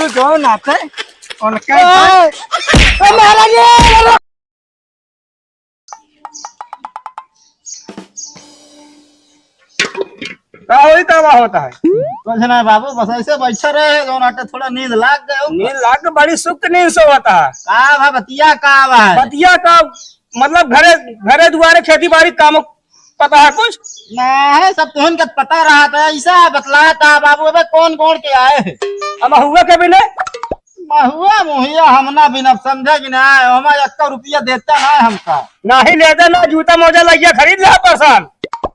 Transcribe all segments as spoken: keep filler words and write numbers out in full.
जो नाते उनके ए, ए, महाराज, ए, का होई, का बा होता है? कुछ ना बाबू, बस ऐसे बैठे रहे, जो नाटे थोड़ा नींद लाग गए। नींद लाग के बड़ी सुख नींद सोवत है। का बा बतिया, का बा? बतिया का, मतलब घरे, घरे दुआरे खेती बाड़ी काम पता है कुछ? ना है, सब तुहन के पता रहा था, ऐसा बतला था बाबू, अबे कौन कौन के आए हैं? अब हुआ के बिने? महुआ मुहिया हम ना बिनब, समझे कि ना? हमारे एक रुपया देता ना हमका। नाही लेते ना, जूता मोजा लगिया खरीद ले परेशान।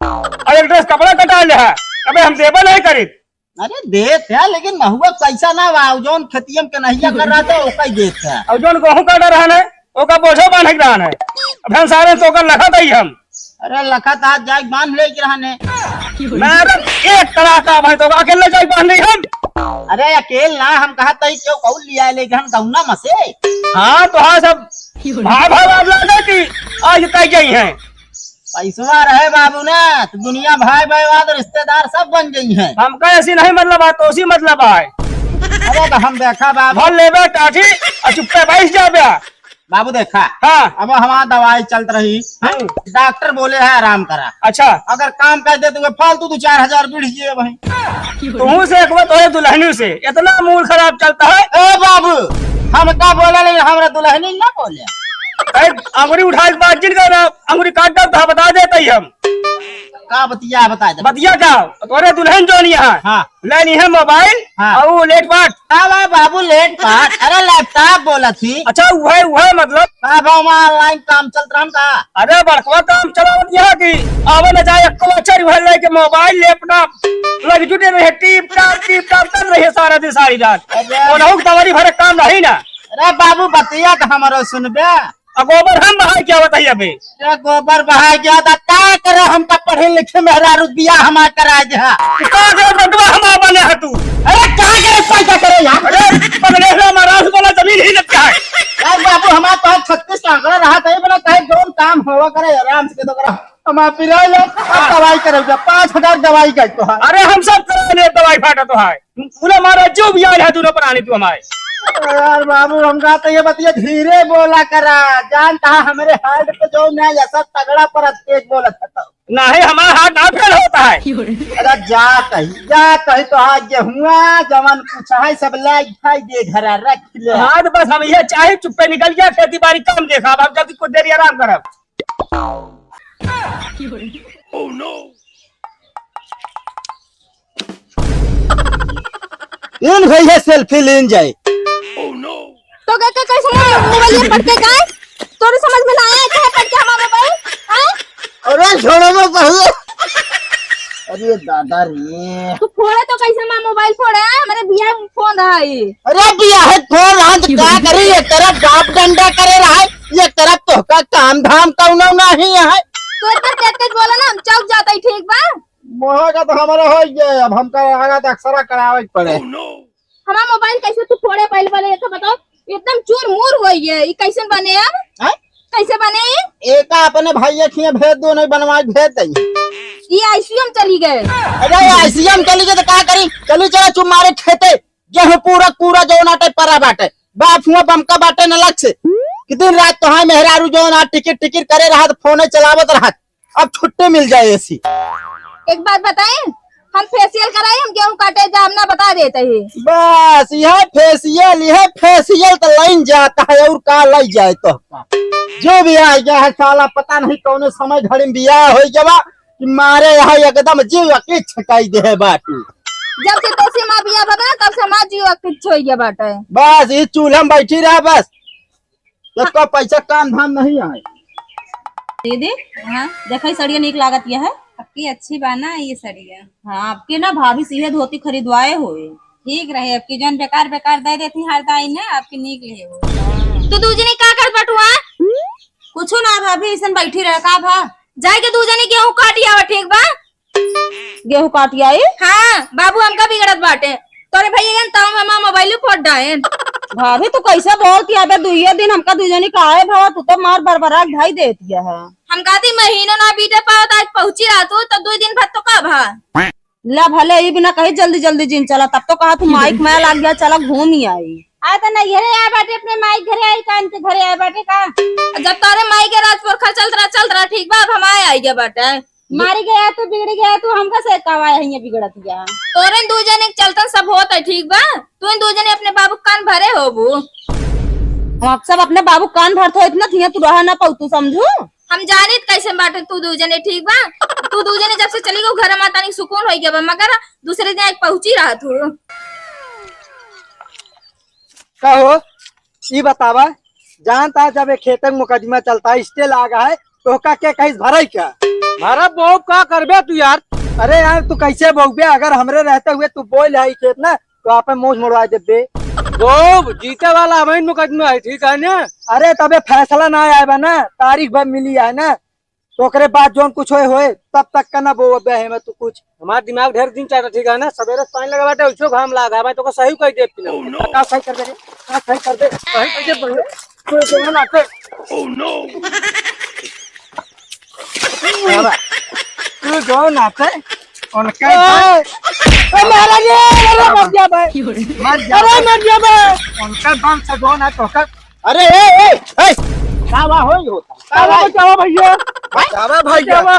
और एक ड्रेस कपड़ा कटा ले है। अबे हम देबे नहीं करीब। अरे देत है, लेकिन महुआ पैसा ना बा, जौन खेतियम के नहिया कर रहा था, ओका ही देत है। और जौन गेहूं काटा रहा है, ओका बोझो बांधे के रहा है। अब हम सारे तो ओकर लखा दई हम। अरे लखत आज जाके बांध ले रहने। मैं तो एक तरह का भाई तो अकेले जाके बांध ले हम। अरे अकेल ना, हम कहा तई क्यों कहू लिया ले हम गौना मसे। हाँ तो हाँ सब भाई भाई बात लगा कि आज कह गई हैं। पैसवा रहे बाबू ना तो दुनिया भाई भाई वाद रिश्तेदार सब बन गई हैं। हमका ऐसी नहीं मतलब है, तो उसी मतलब है। अरे तो हम देखा बाबू। भर लेबे टाठी और चुप्पे बैठ जाबे। बाबू देखा, हाँ। अब हमार दवाई चलत रही, हाँ। डॉक्टर बोले है आराम करा। अच्छा। अगर काम कर दे तो फालतू दो चार हजार बिढ़ जिए वहीं। तुहू से एक बार तोरे दुल्हनी से इतना मूड खराब चलता है। ए बाबू, हम का बोला नहीं, हमरा दुल्हनी ना बोले। ए, अंगुरी उठा के बात जिन कर, अंगुरी काट दो तो बता देता ही हम। का बतिया बता दे। बतिया का? तोरे दुल्हन जो नहीं है। हाँ। लेनी है मोबाइल हाँ। और लेट पाट। का बा बाबू लेट पाट? अरे लैपटॉप बोला थी। अच्छा, वह, वह मतलब? का बा, वहाँ ऑनलाइन काम चलत रहन का? अरे बड़कवा काम चलावत यहाँ की। आवे न जाए, एक्को बच्चा वह लेके मोबाइल, लैपटॉप लग जुटे रहे, टीप टाप, टीप टाप कर रहे सारा दिन, सारी रात। अरे। ओनहु के दवारी भरे काम नहीं ना। अरे बाबू, बतिया तो हमारो सुनबे। अब गोबर हम बहाए क्या बताइए अबे? अरे गोबर बहाए क्या था? का करे, हमका पढ़े लिखे मेहरारू बियाह हमार कराए दे हा। तू का करे, बंटवा हमार बने है तू? अरे का करे, पैसा करे यार। अरे पगले हो, हमारा बोला जमीन ही लगता है। यार बाबू, हमार पास छत्तीस का आंकड़ा रहा था, ये बना कहे जौन काम होवा करे, आराम से दो करा। हमार पिराए लो, अब दवाई करे जा, पाँच हजार दवाई का तो है। अरे हम सब करे ले दवाई फाटा तो है। पूरा मारा जो भी आयल है, दोनों प्राणी तू हमारे। अरे यार बाबू, हम कहा तो ये बतिया धीरे बोला करा, जानता है हमारे हार्ट पे जो ना ऐसा तगड़ा पर तेज बोला था तो। नहीं, हमारा हार्ट ना फेल होता है। अरे जा कहीं, जा कहीं तो आज गेहुआ जवान कुछ है सब लाई खाई दे घरा रख ले। हाँ तो बस हम ये चाहे चुप्पे निकल गया, खेती बाड़ी काम देखा, अब हम जल्दी कुछ देर आराम करब। इन भैया सेल्फी लेन जाए। तो का, का, कैसे मोबाइल ये पढ़ के का है? तोरे समझ में ना आया, काहे पढ़ के हमारा मोबाइल? हाँ? अरे छोड़ो ना पहले। अरे दादा रे। तू फोड़े तो कैसे माँ मोबाइल फोड़े है? हमारे बियाह में फोन रहा है। अरे बियाह है फोन रहा तो क्या करी? एक तरफ बाप डंडा करे रहा है, एक तरफ तो का काम धाम कौनो नहीं है। तू इतना तेज तेज बोला ना, हम चौक जाता ही ठीक बा। मोहा का तो हमारा हो गया, अब हमका आगा तो अक्सरा करावे के पड़े। हमारा मोबाइल कैसे तू फोड़े पहले, पहले ये तो बताओ, एकदम चूर मूर हो गए, ये कैसे बने अब? हैं? कैसे बने ये? एका अपने भाई के खिया भेज दो, नहीं बनवा के भेज दे। ये आईसीयू में चली गए। अरे आईसीयू में चली गए तो का करी? चली चला चुप मारे खेते, गेहूं पूरा, पूरा जौन आटे परा बाटे, बाप हुआ बमका बाटे न लग से कि दिन रात तो है मेहरारू जौन आ टिकिर टिकिर करे रहत, फोने चलावत रहत। अब छुट्टी मिल जाए ऐसी। एक बात बताएं, हम फेशियल कराए, हम गेहूं काटे जाम ना, बता देते हैं। बस यह फेशियल, यह फेशियल तो लाइन जाता है और का लाई जाए तो का। जो भी आ गया है साला, पता नहीं कौन समय घड़ी में बियाह हो गया कि मारे यहाँ एकदम जीव की छकाई दे है बाटू। जब से तोसे माँ बियाह बा ना, तब से हमार जीव की छोई गया बाटे। बस ये चूल्हा में बैठी रहा बस। तो का पैसा काम धाम नहीं आए। दीदी, हाँ? देखो, ई सड़िया नीक लागत यह है। आपकी अच्छी बा ना ये सड़िया? हाँ, आपके ना भाभी सीधे धोती खरीदवाए होए। ठीक रहे, आपकी जौन बेकार बेकार दे देती हर दाई ने, आपकी नीक ले हो। तू दू जनी का कर बटुआ? कुछ ना भाभी, ऐसन बैठी रहे का भा? जाए के दू जनी गेहूं काटी आवा, ठीक बा? गेहूं काटी आई? हाँ, बाबू हमका बिगड़त बाटे। तोरे भैया जन ताऊ में हमार मोबाइल फोड़ डाएन। भाभी, तू कैसे बोलती है? अबे दुइये दिन हमका दुइ जनी का आए भवा, तू तो मार बरबरा के ढाई देती है। हम कहती महीनों ना बीते पावत, आज पहुंची रहा तू, तो दुइ दिन भर तो का भा? ला भले ई बिना कही जल्दी जल्दी जिन चला, तब तो कहा तू माइक में लाग गया, चला घूम ही आई। आ तो नहीं घरे आए बाटे, अपने माई घरे आई का, इनके घरे आए बाटे का? जब तोरे माई के राजपुरखा चलत रहा, चलत रहा, ठीक बा, अब हमारे आई गया बाटे। मारी गया तू, बिगड़ी गया तू, हमका से कवा है ये बिगड़त गया। तोरे दू जने के चलतन सब होत है, ठीक बा? तू इन दू जने अपने बाबू के कान भरे होबू। हम सब अपने बाबू के कान भरत हो, इतना थिया तू रह ना पाऊ, तू समझू? हम जानित कैसे बाटे तू दू जने, ठीक बा? तू दू जने जब से चली गऊ घर में, तनी सुकून हो गया बा, मगर दूसरे दिन एक पहुंची रहा तू। का हो, ई बतावा, जानता जब एक खेते में मुकदमा चलता है, स्टे लागा है, तो का के कहीं भराई क्या? भरा बोब का करबे तू यार? अरे यार, तू कैसे बोबे? अगर हमरे रहते हुए तू बोल है खेत ना, तो आपे मोछ मोड़वा देबे। बोब, जीते वाला हमारे मुकदमा है, ठीक है ना? अरे, तबे फैसला ना आए बा ना, तारीख भर मिली है ना, तो ओकरे बाद जौन कुछ होए होए, तब तक का ना बोबे है मैं तू कुछ। हमार दिमाग ढेर दिन चाहता, ठीक है ना? सवेरे से पानी लगा बाटे, उछो घाम लागा है, मैं तो सही कह दे पिला। का सही कर दे रे? का सही कर दे? सही कर दे, बड़े। तू जो ना पे। बाबा, तू जो ना पे, उनका ए, ए, मारा रे, अरे मर गया भाई। मर गया अरे भाई। मर गया भाई। उनका दम से जो ना तो कर। अरे, ए, ए, ए। का बा होई होता? का बा, बचावा भैया। बचावा भैया। बचावा।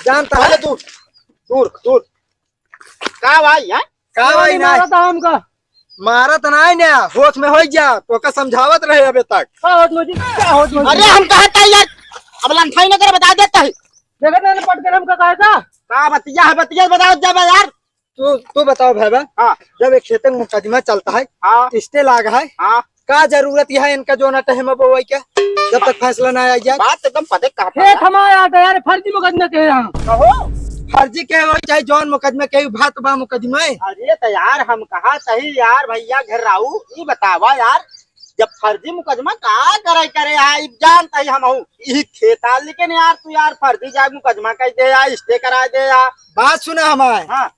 जानता है तू। दूर, दूर। का भाई, हैं? का भाई अरे ना? मारा था हमका। मारा तो नहीं ना, होश में हो जा, तो का समझावत रहे अबे तक। का होश में जी? का होश में जी? अरे हम कहा था यार, अब लंठाई न करे, बता देता है। देखा ना, पट के हमका कहा था। का बतिया है, बतिया बता दे बे यार। तू, तू बताओ भाई बा, हाँ। जब एक खेते में मुकदमा चलता है, हाँ। स्टे लागा है, हाँ। का जरूरत है इनका जो ना टाइम बोवे क्या, जब तक फैसला ना आ जाए? बात एकदम पते कहा था खेत यार। हमारा आता यार, फर्जी मुकदमा के हम। कहो। फर्जी के हो चाहे जौन मुकदमा के, बात बा मुकदमा है। अरे तो यार हम कहा सही यार भैया घर राऊ, ई बतावा यार, जब फर्जी मुकदमा का करे करे है, ई जानत ही हम हूँ। ई खेत आ, लेकिन यार तू यार फर्जी जाए मुकदमा कर दे यार, स्टे करा दे यार। बात सुना हमारे। हाँ।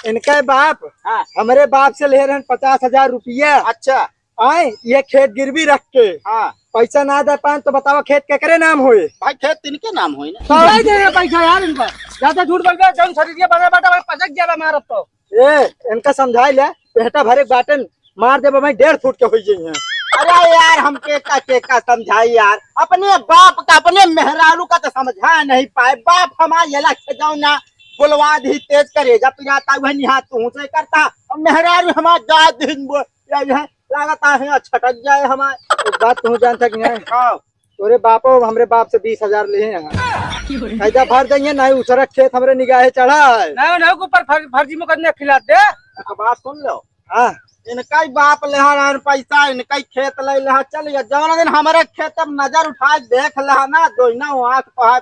इनके बाप हाँ। हमरे बाप से ले रहन पचास हजार रुपया। अच्छा। आए, ये खेत गिरवी रख के हाँ। पैसा ना दे पाए तो बतावा खेत केकरे नाम होए? भाई खेत इनके नाम होए ना। तो दे दे पैसा यार इनका। ज्यादा झूठ बोल गया, जौन शरीर ये बना बाटा भाई पचक गया मारत तो। ए, इनका समझाई ले, पेटा भरे बाटन मार देबे भाई, डेढ़ फुट के होई जइहें। अरे यार, हम के का, के का समझाई यार, अपने बाप का, अपने मेहरारू का तो समझा नहीं पाए। बाप हमार ये लक्ष्य जाओ ना, बोलवा दी तेज करे, जब तू जाता वह निहार तू से करता, और मेहरारू हमार जा दिन बोल, या यह लागत है छटक जाए हमार। एक बात तू जानता कि नहीं? हाँ। तोरे बापो हमरे बाप से बीस हजार ले हैं। फायदा भर देंगे, नहीं उसरक खेत हमरे निगाहे चढ़ा है। नहीं, नहीं, ऊपर फर-, फर्जी मुकदमे खिला दे। तो बात सुन लो। हाँ। इनका ही बाप लेहा रहन पैसा, इनका ही खेत ले लेहा, चल गया। जौन दिन हमारे खेत में नजर उठा देख लेहा ना, दोइना आँख पहाड़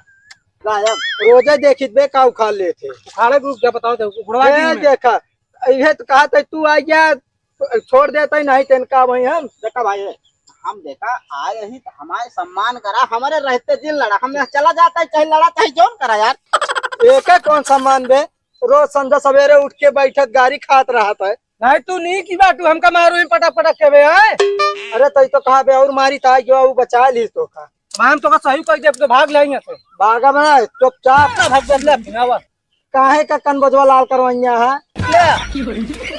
गायब। रोजे देखित बे का उखाड़ लेते। उखाड़े के रुक जा, बताओ तो, उखड़वा ए, दी मैं। देखा, इहे तो कहा था तू आ गया, छोड़ देता ही नहीं तो इनका वही हम। देखा भाई, हम देखा आए ही तो हमारे सम्मान करा, हमारे रहते जिन लड़ा, हमने चला जाता है चाहे लड़ा चाहे जौन करा यार। एका कौन सम्मान बे? रोज संझा सवेरे उठ के बैठत गारी खात रहत है। नहीं तू नहीं की बात, तू हमका मारो ही पटक पटक के बे, हैं? अरे तई तो कहा बे और मारी ता जो वो बचा ली तो का। हम तो का सही कह दे, अब तो भाग लेंगे तो। भागा बना चुपचाप। ना भाग दे, ले, भिंगावा। काहे का कन बजवा लाल करवैया है? ले।